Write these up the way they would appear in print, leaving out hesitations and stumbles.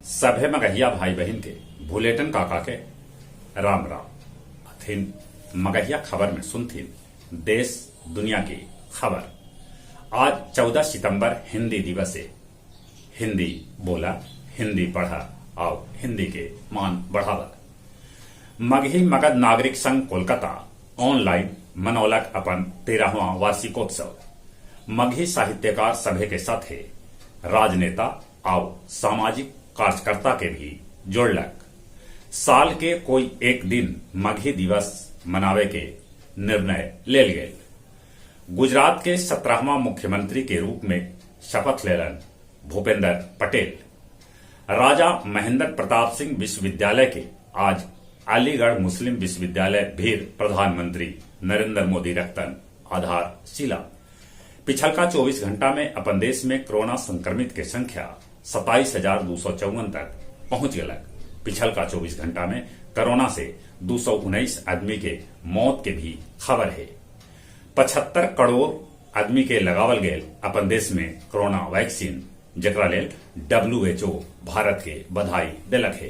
सभे मगहिया भाई बहिन के भुलेटन काका के राम राम। अथिन मगहिया खबर में सुनथिन देश दुनिया की खबर। आज 14 सितंबर हिंदी दिवस है। हिंदी बोला, हिंदी पढ़ा आउ हिंदी के मान बढ़ावा। मगही मगध नागरिक संघ कोलकाता ऑनलाइन मनौलक अपन 13वां वार्षिकोत्सव। मगही साहित्यकार सभे के साथे राजनेता आउ सामाजिक कार्यकर्ता के भी जोड़लक। साल के कोई एक दिन मगही दिवस मनावे के निर्णय लेल गेल। गुजरात के 17वां मुख्यमंत्री के रूप में शपथ लेलन भूपेंद्र पटेल। राजा महेंद्र प्रताप सिंह विश्वविद्यालय के आज अलीगढ़ मुस्लिम विश्वविद्यालय भीर प्रधानमंत्री नरेंद्र मोदी रखतन आधारशिला। पिछलका 24 घंटा में अपन देश में कोरोना संक्रमित के संख्या 27,254 तक पहुंच गलक। पिछलका 24 घंटा में कोरोना से 219 आदमी के मौत के भी खबर है। 75 करोड़ आदमी के लगावल गेल अपन देश में कोरोना वैक्सीन, जेकरा लेल WHO Bharat के बधाई देलक है।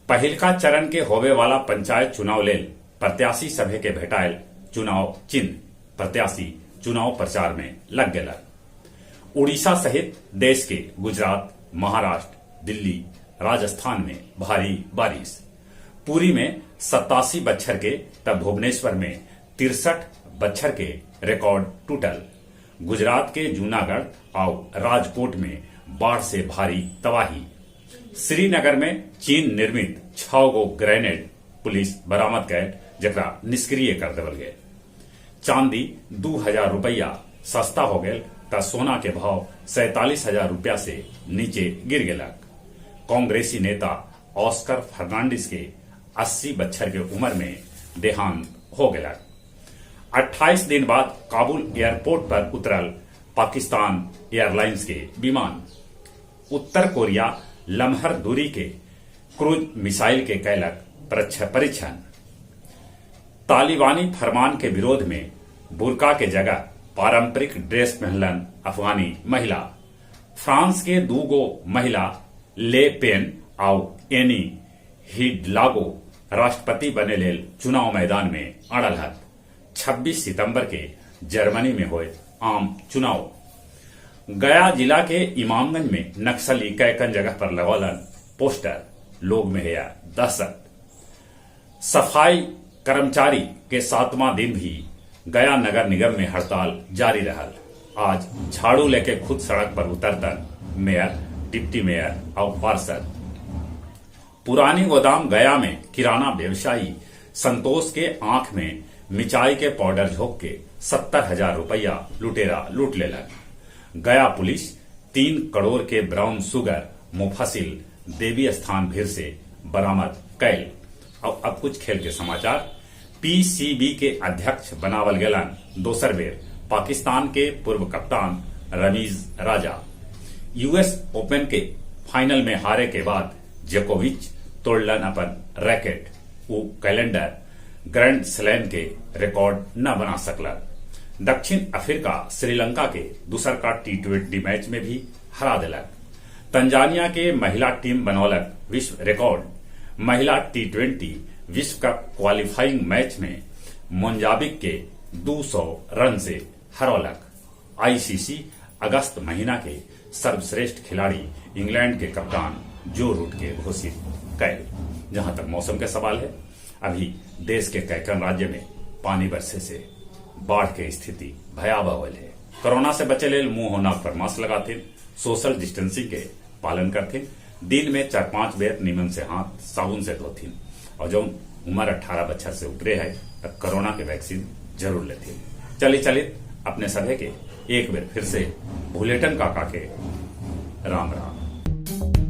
पहिलका चरण के होवे वाला पंचायत चुनाव लेल प्रत्याशी सभे के भेटायल चुनाव चिन्ह। प्रत्याशी चुनाव प्रचार में लग गेलक। उड़ीसा सहित देश के गुजरात, महाराष्ट्र, दिल्ली, राजस्थान में भारी बारिश। पुरी में 87 बच्छर के तब भुवनेश्वर में 63 बच्छर के रिकॉर्ड टूटल। गुजरात के जूनागढ़ और राजकोट में बाढ़ से भारी तबाही। श्रीनगर में चीन निर्मित 6 गो ग्रेनेड पुलिस बरामद कैल, जकरा निष्क्रिय कर देवल गेल। चांदी 2,000 रुपया सस्ता हो गेल त सोना के भाव 47,000 रुपया से नीचे गिर गेलक। कांग्रेसी नेता ऑस्कर फर्नांडिस के 80 बच्छर के उम्र में देहांत हो गेलक। 28 दिन बाद काबुल एयरपोर्ट पर उतरल पाकिस्तान एयरलाइंस के विमान। उत्तर कोरिया लम्हर दूरी के क्रूज मिसाइल के कैलक परीक्षण। तालिबानी फरमान के विरोध में बुरका के जगह पारंपरिक ड्रेस पहनलन अफगानी महिला। फ्रांस के दूगो महिला ले पेन आउ एनी हिडलागो राष्ट्रपति बने लेल चुनाव मैदान में अड़ल हत। 26 सितंबर के जर्मनी में होए आम चुनाव। गया जिला के इमामगंज में नक्सली कैकन जगह पर लगौलन पोस्टर, लोग में है दहशत। सफाई कर्मचारी के 7वां दिन भी गया नगर निगम में हड़ताल जारी रहल। आज झाड़ू लेके खुद सड़क पर उतरतन मेयर, डिप्टी मेयर और पार्षद। पुरानी गोदाम गया में किराना व्यवसायी संतोष के आंख में मिचाई के पाउडर झोंक के 70,000 रुपया लुटेरा लूट लेलक। गया पुलिस 3 करोड़ के ब्राउन शुगर मुफसिल देवी स्थान भीर से बरामद कैल। और अब कुछ खेल के समाचार। पीसीबी के अध्यक्ष बनावल गेलन दोसर बेर पाकिस्तान के पूर्व कप्तान रमीज राजा। यूएस ओपन के फाइनल में हारे के बाद जोकोविच तोड़लन अपन रैकेट। उ कैलेंडर ग्रैंड स्लैम के रिकॉर्ड न बना सकलन। दक्षिण अफ्रीका श्रीलंका के दूसर का टी20 मैच में भी हरा दिलक। तंजानिया के महिला टीम बनौलक विश्व रिकॉर्ड। महिला टी20 विश्व कप क्वालिफाइंग मैच में मोजाम्बिक के 200 रन से हरौलक। आईसीसी अगस्त महीना के सर्वश्रेष्ठ खिलाड़ी इंग्लैंड के कप्तान जो रूट के घोषित कैल। जहां तक मौसम के सवाल है, अभी देश के कैकन राज्य में पानी बरसे से बाढ़ के स्थिति भयावह होल है। कोरोना से बचे लेल मुंह और नाक पर मास्क लगाथिन, सोशल डिस्टेंसिंग के पालन करथिन, दिन में 4-5 बेर नीमन से हाथ साबुन से धोथिन और जो उम्र 18 बच्चा से ऊपरे है तब कोरोना के वैक्सीन जरूर लेथिन। चली चलित अपने सभे के एक बेर फिर से भुलेटन काका के राम राम।